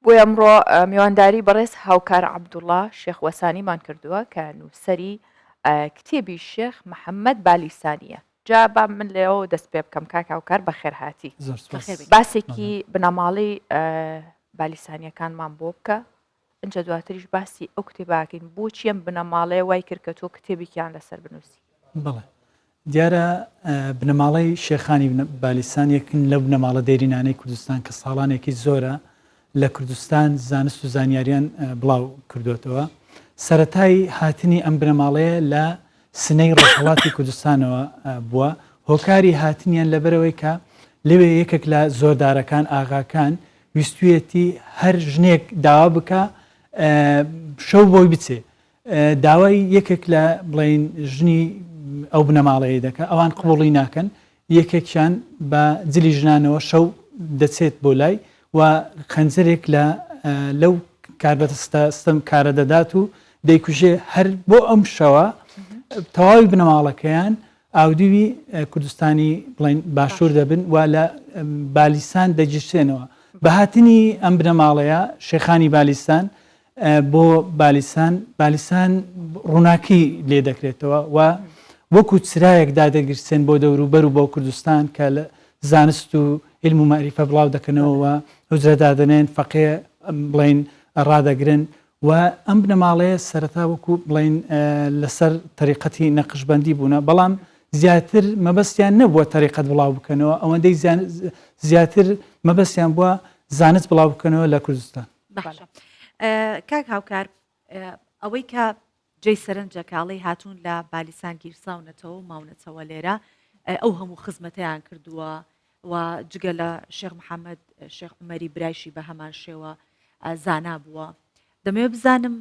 بۆیە ئەمڕۆ میوانداری بەڕێز هاوکار عەبدوڵا شێخ وەسانیمان کردووە کە نووسەری کتێبی شێخ محەممەد بالیسانییە. جا با من لێەوە دەست پێ بکەم کاک هاوکار بەخێرهاتی. زۆر سپاس. باسێکی بنەماڵەی بالیسانیەکانمان بۆ بکە ئینجا دواتریش باسی ئەو کتێباکەین بۆچی ئەم بنەماڵەیە وای کرد کە تۆ کتێبێکیان لەسەر بنووسی؟ بەڵێ دیارە بنەماڵەی شێخانی بالیسان یەکن لەو بنەماڵە دێرینانەی کوردستان کە ساڵانێکی زۆرە لە کوردستان زانست و زانیاریان بڵاو کردوێتەوە. سەتای هاتنی ئەم بنەماڵەیە لە سنەی ڕۆژهەڵاتی کوردستانەوە بووە، هۆکاری هاتنیان لەبەرئەوەی کە لەوێ یەکێک لە زۆردارەکان، ئاغاکان، ویستویەتی هەر ژنێک داوا بکا شەو بۆی بچێ، داوای یەکێک لە بڵێین ژنی ئەو بنەماڵەیە دەکا، ئەوان قبوڵی ناکەن، یەکێکیان بە جلی ژنانەوە شەو دەچێت بۆ لای و خەنجەرێک لە لەو کاربەدەستە ستەمکارە دەدات و دەیکوژێ، هەر بۆ ئەم شەوە تەواوی بنەماڵەکەیان ئاودیوی کوردستانی بڵێن باشوور دەبن و لە بالیسان دەگیرسێنەوە. بە هاتنی ئەم بنەماڵەیە شێخانی بالیسان بۆ بالیسان، بالیسان ڕووناکی لێ دەکرێتەوە و وەکو چرایەک دادەگیرسێن بۆ دەوروبەر و بۆ کوردستان کە لە زانست و عیلم و مەعریفە بڵاو دەکەنەوە و حوجرە دادەنێن، فەقێ بڵێین ڕادەگرن و ئەم بنەماڵەیە سەرەتا وەکو بڵێین لەسەر تەریقەتی نەقشبەندی بوونە، بەڵام زیاتر مەبەستیان نەبووە تەریقەت بڵاو بکەنەوە، ئەوەندەی زیاتر مەبەستیان بووە زانست بڵاو بکەنەوە لە کوردستان. باشە کاک هاوکار ئەوەی کە جێی سەرنجە کاڵی هاتوون لە بالیسان گیرساونەتەوە و ماونەتەوە لێرە ئەو هەموو خزمەتیان کردووە و جگە لە شێخ محەممەد شێخ عومەری برایشی بە هەمان شێوە زانا بووە دەمەوێت بزانم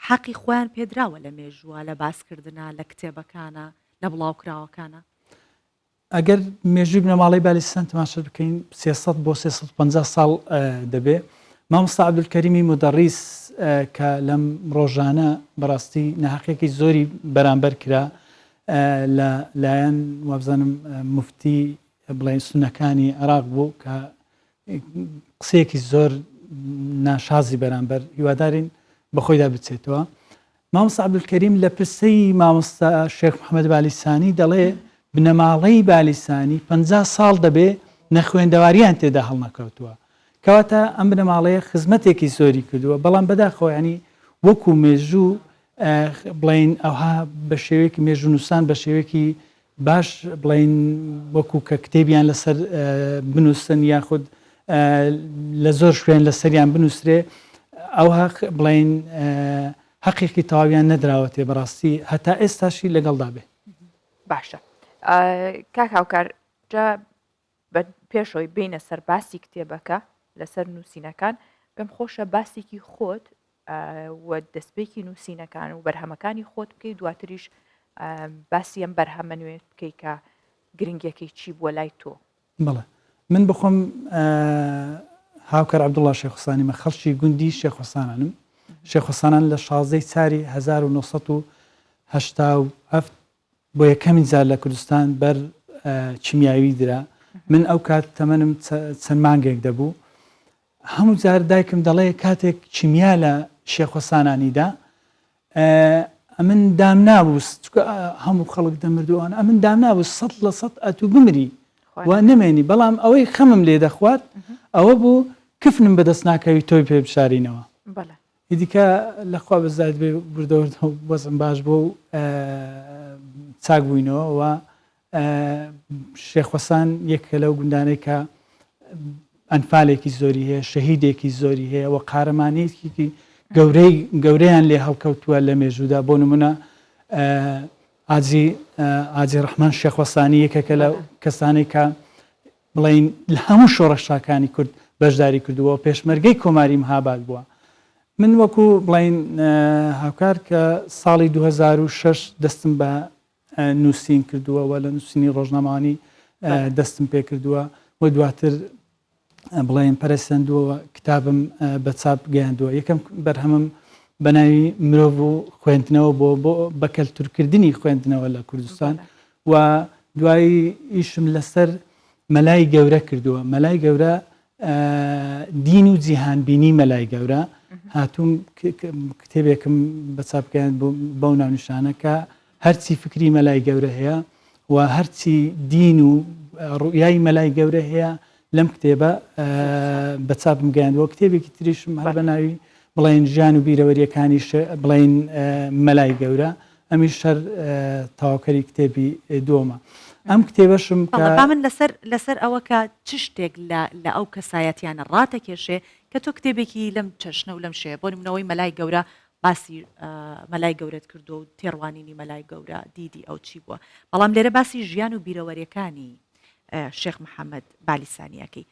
حەقی خۆیان پێدراوە لە مێژووە لە باسکردە لە کتێبەکانە لە بڵاوکراوەکانە ئەگەر مێژووی بنەماڵەی بالیستان تەماشا بکەین 300 بۆ 350 ساڵ دەبێ. مامۆستا عەبدولکەریمی مودەڕیس کە لەم ڕۆژانە بەڕاستی ناهەقیەکی زۆری بەرامبەر کرا لە لایەن وابزانم مفتی بڵێن سونەکانی عێراق بوو کە قسەیەکی زۆر ناشازی بەرامبەر هیوادارین بەخۆیدا بچێتەوە. مامۆستا عەبدولکەریم لە پرسەی مامۆستا شێخ محەمەد بالیسانی دەڵێ، بنەماڵەی بالیسانی 50 ساڵ دەبێ نەخوێندەواریان تێدا هەڵنەکەوتووە. کەواتە ئەم بنەماڵەیە خزمەتێکی زۆری کردووە، بەڵام بەداخەوە یانی وەکوو مێژوو بڵێین ئەوها بە شێوەیەکی مێژوونووسان بە شێوەیەکی باش بڵێین وەکو کە کتێبیان لەسەر بنووسن یاخود لە زۆر شوێن لەسەریان بنووسرێ ئەوها بڵێین هەقێکی تەواویان نەدراوەتێ بەڕاستی هەتا ئێستاشی لەگەڵدا بێ. باشە کاک هاوکار جا بە پێشەوەی بینە سەر باسی کتێبەکە لەسەر نووسینەکان پێم خۆشە باسێکی خۆت و دەستپێکی نووسینەکان و بەرهەمەکانی خۆت بکەی دواتریش باسی ئەم بەرهەمە نوێ بکەی کە گرنگیەکەی چی بووە لای تۆ. بەڵێ من بخۆم هاوکار عەبدوڵڵا شێخ حوسانیمە خەڵکی گوندی شێخ حوسانانم شێخ حوسانان لە شازدەی چاری 1987 بۆ یەکەمین جار لە کوردستان بەر کیمیاوی درا من ئەو کات تەمەنم چەند مانگێک دەبوو هەموو جار دایکم دەڵێ کاتێک کیمیا لە شێخۆسانانی دا ئەمن دام نابوو چکە هەموو خەڵک دەمردووان ئەمن دام نابوو سە لە سە ئەتوو بمری و نەمێنی بەڵام ئەوەی خەمم لێ دەخوارد ئەوە بوو کفنم بەدەست ناکەوی تۆی پێ بشارینەوە ئیدیکە لەخوا بەزاد بێ وردە وردە وەزعم باش بوو و چاک بووینەوە و شێخوەسان یەکێکە لەو گوندانەی کە ئەنفالێکی زۆری هەیە، شەهیدێکی زۆری هەیە و قارەمانێکی گەورەی گەورەیان لێ هەڵکەوتووە لە مێژوودا بۆ نمونە ئاجی ئاجی ڕەحمان شێخوەسانی یەکێکە لە کەسانێک کە بڵین لە هەموو شۆڕشاکانی کورد بەشداری کردووە و پێشمەرگەی کۆماری مهاباد بووە من وەکو بڵین هاوکار کە ساڵی 2006 دەستم بە نووسین کردووە و لە نووسینی ڕۆژنامەوانی دەستم پێ کردووە و دواتر بڵێن پەرەسەندووە کتابم بە چاپ گەیاندووە یەکەم بەرهەمم بە ناوی مرۆڤ و خوێندنەوە بۆ بۆ بە کەلتورکردنی خوێندنەوە لە کوردستان و دوایی ئیشم لەسەر مەلای گەورە کردووە مەلای گەورە. دین و جیهانبینی مەلای گەورە هاتووم کتێبێکم بە چاپ گەیاند بەو ناونیشانە کە هەرچی فکری مەلای گەورە هەیە و هەرچی دین و ڕوئیای مەلای گەورە هەیە لەم کتێبە بە چاپم گەیاندووە کتێبێکی تریشم هەر بە ناوی بڵێن ژیان و بیرەوەریەکانی بڵێن مەلای گەورە ئەمیش هەر تەواوکەری کتێبی دووەمە. ئەم کتێبەشم کە. بەڵێ با من لەسەر لەسەر ئەوە کە چ شتێک لە لە ئەو کەسایەتیانە ڕاتەکێشێ کە تۆ کتێبێکی لەم چەشنە و لەم شێوەیە بۆ نموونە ئەوەی مەلای گەورە باسی مەلای گەورەت کردووە و تێڕوانینی مەلای گەورە دیدی ئەو چی بووە بەڵام لێرە باسی ژیان و بیرەوەریەکانی شێخ محەممەد بالیسانی ئەکەی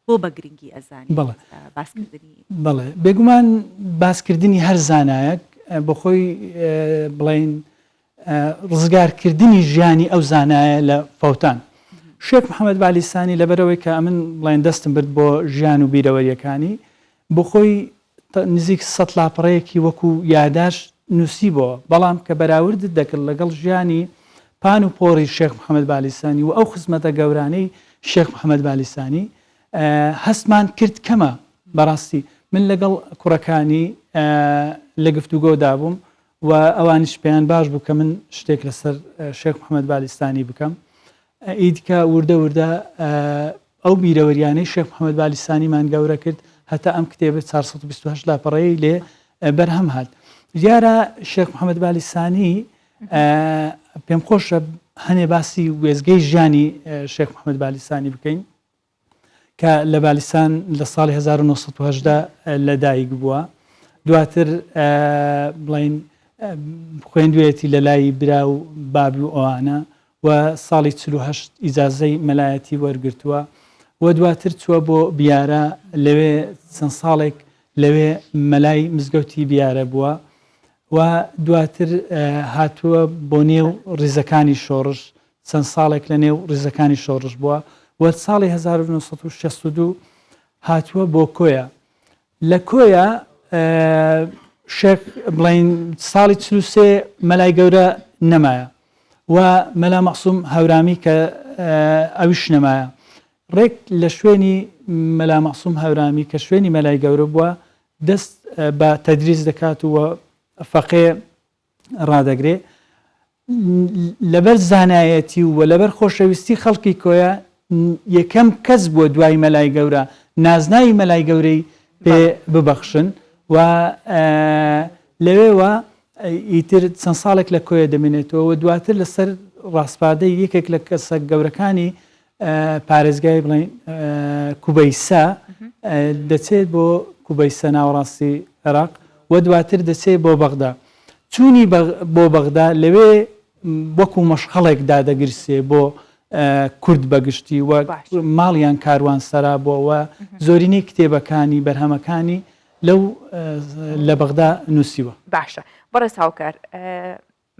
بۆ بە گرنگی ئەزانیت بەڵێ باسکردنی؟ بەڵێ بێگومان باسکردنی هەر زانایەک بۆخۆی بڵێین ڕزگارکردنی ژیانی ئەو زانایە لە فەوتان. شێخ محەممەد بالیسانی لەبەرئەوەی کە ئەمن بڵێن دەستم برد بۆ ژیان و بیرەوەریەکانی بۆخۆی نزیک سەت لاپەڕەیەکی وەکو یاداشت نووسیبۆوە، بەڵام کە بەراوردت دەکرد لەگەڵ ژیانی پان و پۆڕی شێخ محەمەد بالیسانی و ئەو خزمەتە گەورانەی شێخ محەمەد بالیسانی هەستمان کرد کەمە. بەڕاستی من لەگەڵ کوڕەکانی لە گفتوگۆدا بووم و ئەوانیش پێیان باش بوو کە من شتێک لەسەر شێخ محەمەد بالیستانی بکەم. ئیدکە وردە وردە ئەو بیرەوەریانەی شێخ محەمەد بالیسانیمان گەورە کرد هەتا ئەم کتێبە 428 لاپەڕەیەی لێ بەرهەم هات. دیارە شێخ محەمەد بالیسانی پێم خۆشە هەنێ باسی وێزگەی ژیانی شێخ محەمەد بالیسانی بکەین. کە لە بالیسان لە ساڵی 1970 لە دایک بووە دواتر بڵین خوێندوێتی لە لای برا و بابی و ئەوانە و ساڵی 48 ئیجازەی مەلایەتی وەرگرتووە و دواتر چووە بۆ بیارە لەوێ چەند ساڵێک لەوێ مەلای مزگەوتی بیارە بووە و دواتر هاتووە بۆ نێو ڕیزەکانی شۆڕش چەند ساڵێک لە نێو ڕیزەکانی شۆڕش بووە و ساڵی 1962 هاتووە بۆ کۆیە. لە کۆیە شێخ بڵین ساڵی 43 مەلای گەورە نەمایە و مەلا مەعسوم هەورامی کە ئەویش نەمایە. ڕێک لە شوێنی مەلا مەعسوم هەورامی کە شوێنی مەلای گەورە بووە دەست بە تەدریس دەکات و فەقێ ڕادەگرێ لەبەر زانایەتی و لەبەر خۆشەویستی خەڵکی کۆیە یەکەم کەس بووە دوای مەلای گەورە نازناوی مەلای گەورەی پێ ببەخشن و لەوێوە ئیتر چەند ساڵێک لە کۆیە دەمێنێتەوە و دواتر لەسەر ڕاسپاردەی یەکێک لە کەسە گەورەکانی پارێزگای بڵێن کوبەیسە دەچێت بۆ کوبەیسە ناوەڕاستی عێراق و دواتر دەچێت بۆ بەغدا چوونی بۆ بەغدا لەوێ وەکو مەشخەڵێک دادەگرسێ بۆ کورد بەگشتی و ماڵیان کاروان سەرا بووە زۆرینەی کتێبەکانی بەرهەمەکانی لەو لە بەغدا نووسیوە. باشە بەڕێز هاوکار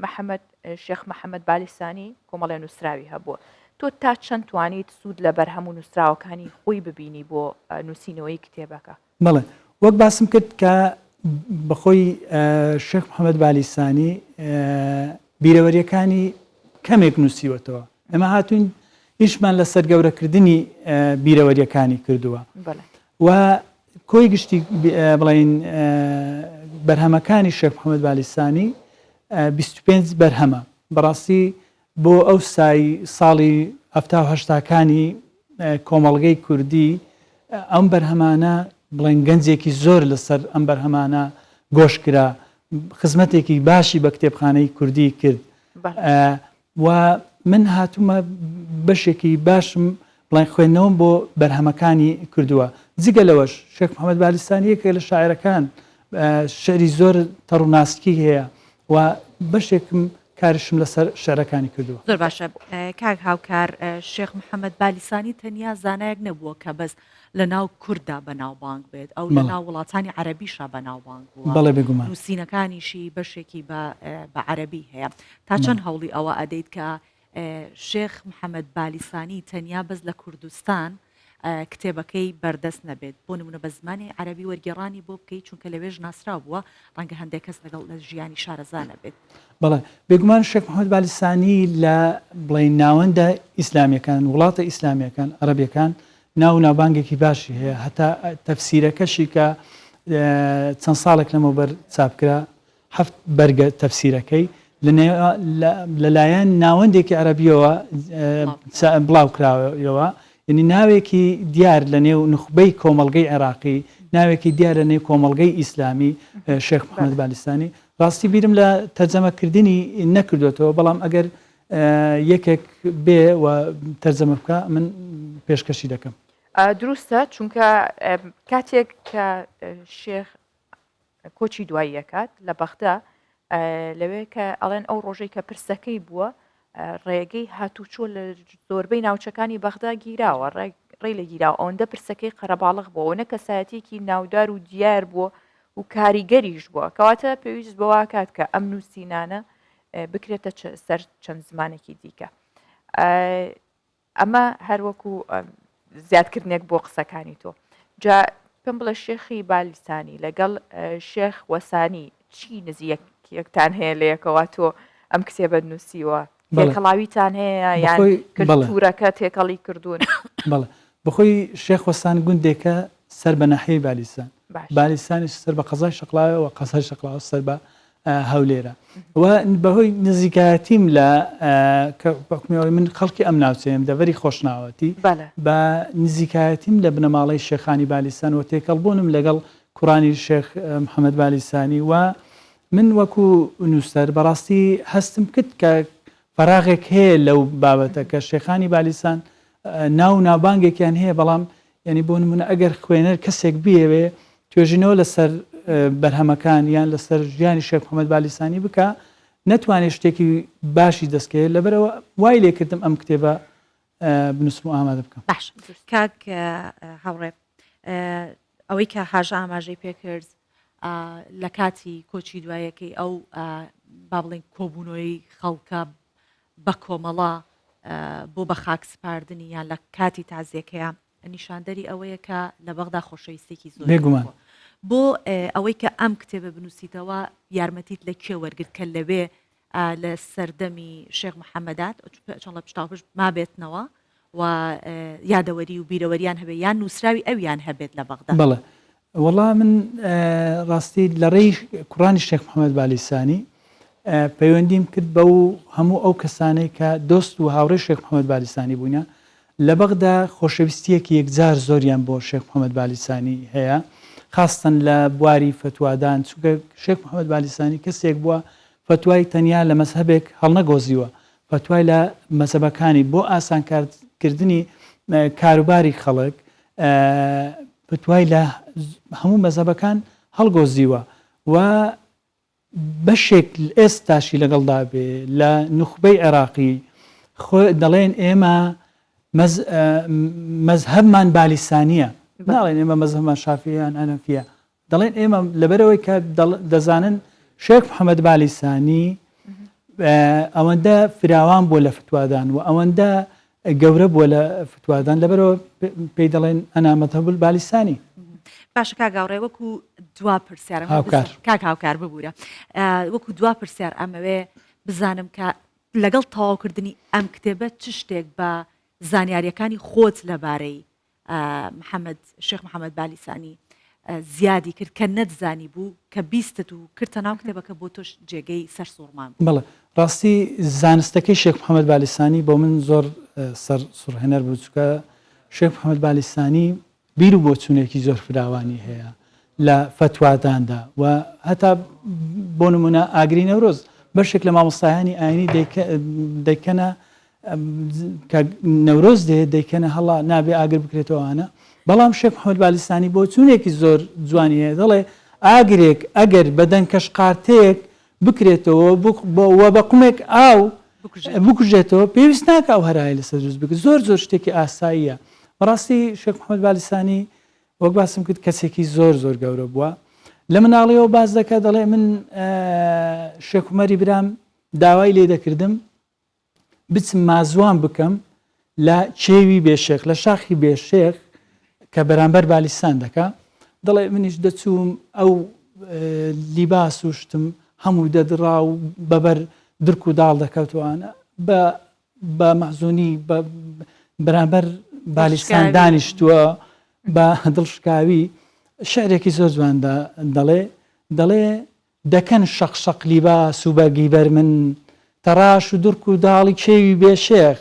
محەمەد شێخ محەمەد بالیسانی کۆمەڵێ نووسراوی هەبووە. تۆ تا چەند توانیت سوود لە بەرهەم و نووسراوەکانی خۆی ببینی بۆ نووسینەوەی کتێبەکە؟ بەڵێ، وەک باسم کرد کە بەخۆی شێخ محەمەد بالیسانی بیرەوەرییەکانی کەمێک نووسیوەتەوە. ئێمە هاتووین ئیشمان لەسەر گەورەکردنی بیرەوەرییەکانی کردووە. و کۆی گشتی بڵێین بەرهەمەکانی شێخ محەممەد بالیسانی 25 بەرهەمە بەڕاستی بۆ ئەو سای ساڵی هەفتا و هەشتاکانی کۆمەڵگەی کوردی ئەم بەرهەمانە بڵێن گەنجێکی زۆر لەسەر ئەم بەرهەمانە گۆش کرا خزمەتێکی باشی بە کتێبخانەی کوردی کرد و من هاتوومە بەشێکی باشم بڵێن خوێندنەوەم بۆ بەرهەمەکانی کردووە جگە لەوەش شێخ محەممەد بالیستانی یەکێک لە شاعرەکان شعری زۆر تەڕ و ناسکی هەیە و بەشێکم کارشم لەسەر شعرەکانی کردووە. زۆر باشە کاک هاوکار شێخ محەممەد بالیسانی تەنیا زانایەک نەبووە کە بەس لە ناو کورددا بەناوبانگ بێت ئەو لە ناو وڵاتانی عەرەبیشا بەناوبانگ بووە بەڵێ بێگومان نووسینەکانیشی بەشێکی بە بە عەرەبی هەیە تا چەند هەوڵی ئەوە ئەدەیت کە شێخ محەممەد بالیسانی تەنیا بەس لە کوردستان کتێبەکەی بەردەست نەبێت بۆ نمونە بە زمانی عەربی وەرگێڕانی بۆ بکەیت چونکە لەوێش ناسراو بووە ڕەنگە هەندێک کەس لەگەڵ لە ژیانی شارەزا نەبێت. بەڵێ بێگومان شێخ محەممەد بالیسانی لە بڵێین ناوەندە ئیسلامیەکان وڵاتە ئیسلامیەکان عەرەبیەکان. ناو و ناوبانگێکی باشی هەیە هەتا تەفسیرەکەشی کە چەند ساڵێک لەمەوبەر چاپکرا هەفت بەرگە تەفسیرەکەی لەلایەن ناوەندێکی عەرەبیەوە بڵاوکراوەوە یعنی ناوێکی دیار لە نێو نوخبەی کۆمەڵگەی عێراقی ناوێکی دیار لە نێو کۆمەڵگەی ئیسلامی شێخ محەممەد بالیسانی ڕاستی بیرم لە تەرجەمەکردنی نەکردوێتەوە بەڵام ئەگەر یەکێک بێ و تەرجەمە بکە من پێشکەشی دەکەم. دروستە چونکە کاتێک کە شێخ کۆچی دوایی ئەکات لە بەغدا لەوێ کە ئەڵێن ئەو ڕۆژەی کە پرسەکەی بووە ڕێگەی هاتوچۆ لە زۆربەی ناوچەکانی بەغدا گیراوە ڕێی لە گیراوە ئەوەندە پرسەکەی قەرەباڵغ بووە نە کەسایەتێکی ناودار و دیار بووە و کاریگەریش بووە کەواتە پێویست بەوە کات کە ئەم نووسینانە بکرێتە سەر چەند زمانێکی دیکە. ئەمە هەر وەکو زیادکردنێک بۆ قسەکانی تۆ. جا پێم بڵێ شێخی بالیسانی لەگەڵ شێخ وەسانی چی نزیکیەکتان هەیە لە یەکەوە تۆ ئەم کتێبەت نووسیوە تێکەڵاویتان هەیە یان کلتورەکە تێکەڵی کردوون؟ بەڵێ بەخۆی شێخ وەسان گوندێکە سەر بە ناحیەی بالیسان بالیسانیش سەر بە قەزای شەقڵاوە و قەزای شەقڵاوە سەر بە هەولێرە و بەهۆی نزیکایەتیم لە بەحوکمی من خەڵکی ئەم ناوچەیەم دەڤەری خۆشناوەتی بە نزیکایەتیم لە بنەماڵەی شێخانی بالیسان و تێکەڵبوونم لەگەڵ کوڕانی شێخ محەممەد بالیسانی و من وەکو نووسەر بەڕاستی هەستم کرد کە فەراغێک هەیە لەو بابەتە کە شێخانی بالیسان ناو و ناوبانگێکیان هەیە بەڵام یعنی بۆ نمونە ئەگەر خوێنەر کەسێک بیەوێ توێژینەوە لەسەر بەرهەمەکان یان لەسەر ژیانی شێخ محەممەد بالیسانی بکە نەتوانێت شتێکی باشی دەستکەوێت لەبەرەوە وای لێکردم ئەم کتێبە بنووسم و ئامادە بکەم. باش کاک هاوڕێ ئەوەی کە هاژە ئاماژەی پێکرد لە کاتی کۆچی دوایەکەی ئەو با بڵێن کۆبوونەوەی خەڵکە بە کۆمەڵە بۆ بە خاک سپاردنی یان لە کاتی تازیەکەیە نیشاندەری ئەوەیە کە لە بەغدا خۆشەویستێکی زۆر بێگومان بۆ ئەوەی کە ئەم کتێبە بنووسیتەوە یارمەتیت لە کێ وەرگرت کە لەوێ لە سەردەمی شێخ محەممەدات چۆن لە پشتاوپشت مابێتنەوە و یادەوەری و بیرەوەریان هەبێت یان نووسراوی ئەویان هەبێت لە بەغدا. بەڵێ وەڵا من ڕاستی لە ڕێی کوڕانی شێخ محەممەد بالیسانی پەیوەندیم کرد بەو هەموو ئەو کەسانەی کە دۆست و هاوڕێی شێخ محەممەد بالیسانی بووینە لە بەغدا خۆشەویستییەکی یەکجار زۆریان بۆ شێخ محەممەد بالیسانی هەیە خاستەن لە بواری فەتوادان چونکە شێخ محەممەد بالیسانی کەسێک بووە فەتوای تەنیا لە مەزهەبێک هەڵنەگۆزیوە فەتوای لە مەزهەبەکانی بۆ ئاسانکارکردنی کاروباری خەڵک فتوای لە هەموو مەزهەبەکان هەڵگۆزیوە و بەشێک ئێستاشی لەگەڵدا بێ لە نوخبەی عێراقی خۆ دەڵێن ئێمە مەزهەبمان بالیسانیە ناڵێن ئێمە مەزهەبمان شافیان ئەنەفیە دەڵێن ئێمە لەبەرئەوەی کە دەزانن شێخ محەمەد بالیسانی ئەوەندە فراوان بووە لە فتوادان و ئەوەندە گەورە بووە لە فتوادان لەبەرەوە پێی دەڵێن ئەنا مەذهب البالیسانی. باشە کاک هاوڕێ وەکو دوا پرسیارم هاوکار کاک هاوکار ببوورە وەکو دوا پرسیار ئەمەوێ بزانم کە لەگەڵ تەواوکردنی ئەم کتێبە چ شتێک بە زانیاریەکانی خۆت لەبارەی محەمەد شێخ محەمەد بالیسانی زیادی کرد کە نەتزانی بوو کە بیستت و کردتە ناو کتێبەکە بۆ تۆش جێگەی سەرسوڕمان بوو. بەڵێ ڕاستی زانستەکەی شێخ محەمەد بالیسانی بۆ من زۆر سەر سوڕهێنەر بوو چونکە شێخ محەمەد بالیسانی بیر و بۆچوونێکی زۆر فراوانی هەیە لە فەتواداندا و هەتا بۆ نمونە ئاگری نەورۆز بەشێک لە مامۆستایانی ئاینی دەیکەنە کە نەورۆز دێ دەیکەنە هەڵا نابێ ئاگر بکرێتەوە ئەوانە بەڵام شێخ محەممەد بالیستانی بۆچوونێکی زۆر جوانی هەیە دەڵێ ئاگرێک ئەگەر بە دەنکەش قارتەیەک بکرێتەوە و بە قومێک ئاو بکوژێتەوە پێویست ناکە ئەو هەرای لەسەر دروست بکرێت زۆر زۆر شتێکی ئاساییە بەڕاستی شێخ محەممەد بالیسانی وەک باسم کرد کەسێکی زۆر زۆر گەورە بووە لە مناڵیەوە باس دەکات دەڵێ من شێخ عومەری برام داوای لێ دەکردم بچم مازوان بکەم لە کێوی بێشێخ لە شاخی بێشێخ کە بەرامبەر بالیسان دەکا دەڵێ منیش دەچووم ئەو لیباس و شتم هەموو دەدڕا و بەبەر درک و داڵ دەکەوتوانە بە بە مەحزونی بە بەرامبەر بالیسان دانیشتووە بە دڵشکاوی شعرێکی زۆر جوان دەڵێ دەڵێ دەکەن شەق شەق لیباس و بەرگی بەر من تەڕاش و دڕک و داڵی کێوی بێ شێخ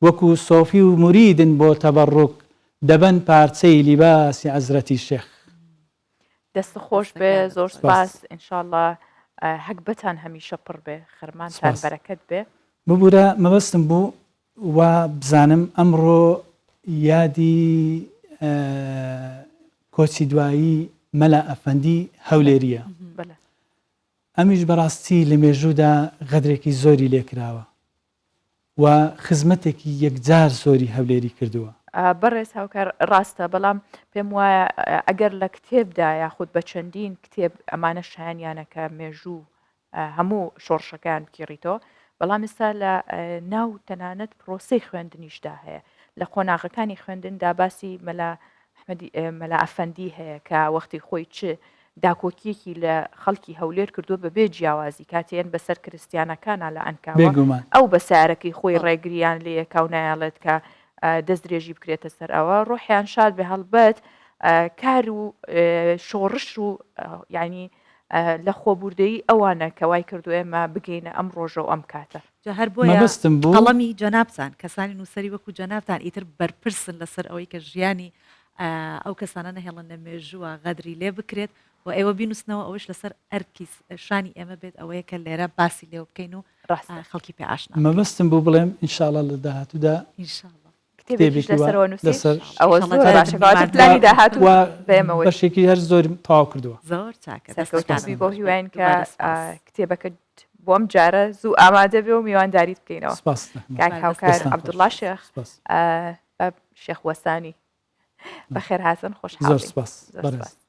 وەکو سۆفی و موریدن بۆ تەبەڕوک دەبەن پارچەی لیباسی عەزرەتی شێخ. دەست خۆش بێ زۆر سپاس انشاءاللە هەگبەتان هەمیشە پڕ بێ خەرمانتان بەرەکەت بێ. ببورە مەبەستم بوو وا بزانم ئەمڕۆ یادی کۆچی دوایی مەلا ئەفەندی هەولێریە ئەمیش بەڕاستی لە مێژوودا غەدرێکی زۆری لێکراوە و خزمەتێکی یەکجار زۆری هەولێری کردووە. بەڕێز هاوکار ڕاستە بەڵام پێم وایە ئەگەر لە کتێبدا یاخود بە چەندین کتێب ئەمانە شایانیانە کە مێژوو هەموو شۆڕشەکەیان بگێڕیتەوە، بەڵام ئێستا لە ناو تەنانەت پرۆسەی خوێندنیشدا هەیە لە قۆناغەکانی خوێندندا باسی مەلا ئەحمەدی مەلا ئەفەندی هەیە کە وەختی خۆی چ داکۆکیەکی لە خەڵکی هەولێر کردووە بەبێ جیاوازی کاتێن بەسەر کرستیانەکانە لە ئەنکاوە بێگومان ئەو بە سارەکەی خۆی ڕێگریان لێیەکا و نایەڵێت کە دەست درێژی بکرێتە سەر ئەوە ڕۆحیان شاد بێ هەڵبەت کار و شۆڕش و یعنی لە خۆبوردەیی ئەوانە کە وای کردووە ئێمە بگەینە ئەم ڕۆژە و ئەم کاتە. جا هەر بۆیە مەبەستم بوو. قەڵەمی جەنابتان، کەسانی نووسەری وەکو جەنابتان ئیتر بەرپرسن لەسەر ئەوەی کە ژیانی ئەو کەسانە نەهێڵن لە مێژووە غەدری لێ بکرێت و ئێوە بینووسنەوە ئەوەش لەسەر ئەرکی شانی ئێمە بێت ئەوەیە کە لێرە باسی لێوە بکەین و ڕاستە. خەڵکی پێ ئاشنا بکەین. مەبەستم بوو بڵێم ان شاء اللە لە داهاتوودا ان شاء اللە. کتێبێکیش کتێبێکی وا لەسەرەوە نووسی؟ لەسەر ئەوە ئیشەڵا زۆر جارێ باشە کەواتە میوان پلانی دەبین. داهاتوو و بە ئێمە وت. بەشێکی هەر زۆرم تەواو کردووە. زۆر چاکە سەرکەوتوو دەستەکانت بی بەو خۆش بێت هیواین کە دووبارە سپاس. کتێبەکەت بۆ ئەم جارە زوو ئامادە بێ و میوانداریت بکەینەوە. سپاس دەکەم. کاک دووبارە هاوکار دەستەکانت دەستان خۆش. عەبدوڵڵا شێخ سپاس. بە شێخ وەسانی بەخێرهاتن زۆر خۆشحاڵ بین. سپاس زۆر بەڕێز. سپاس.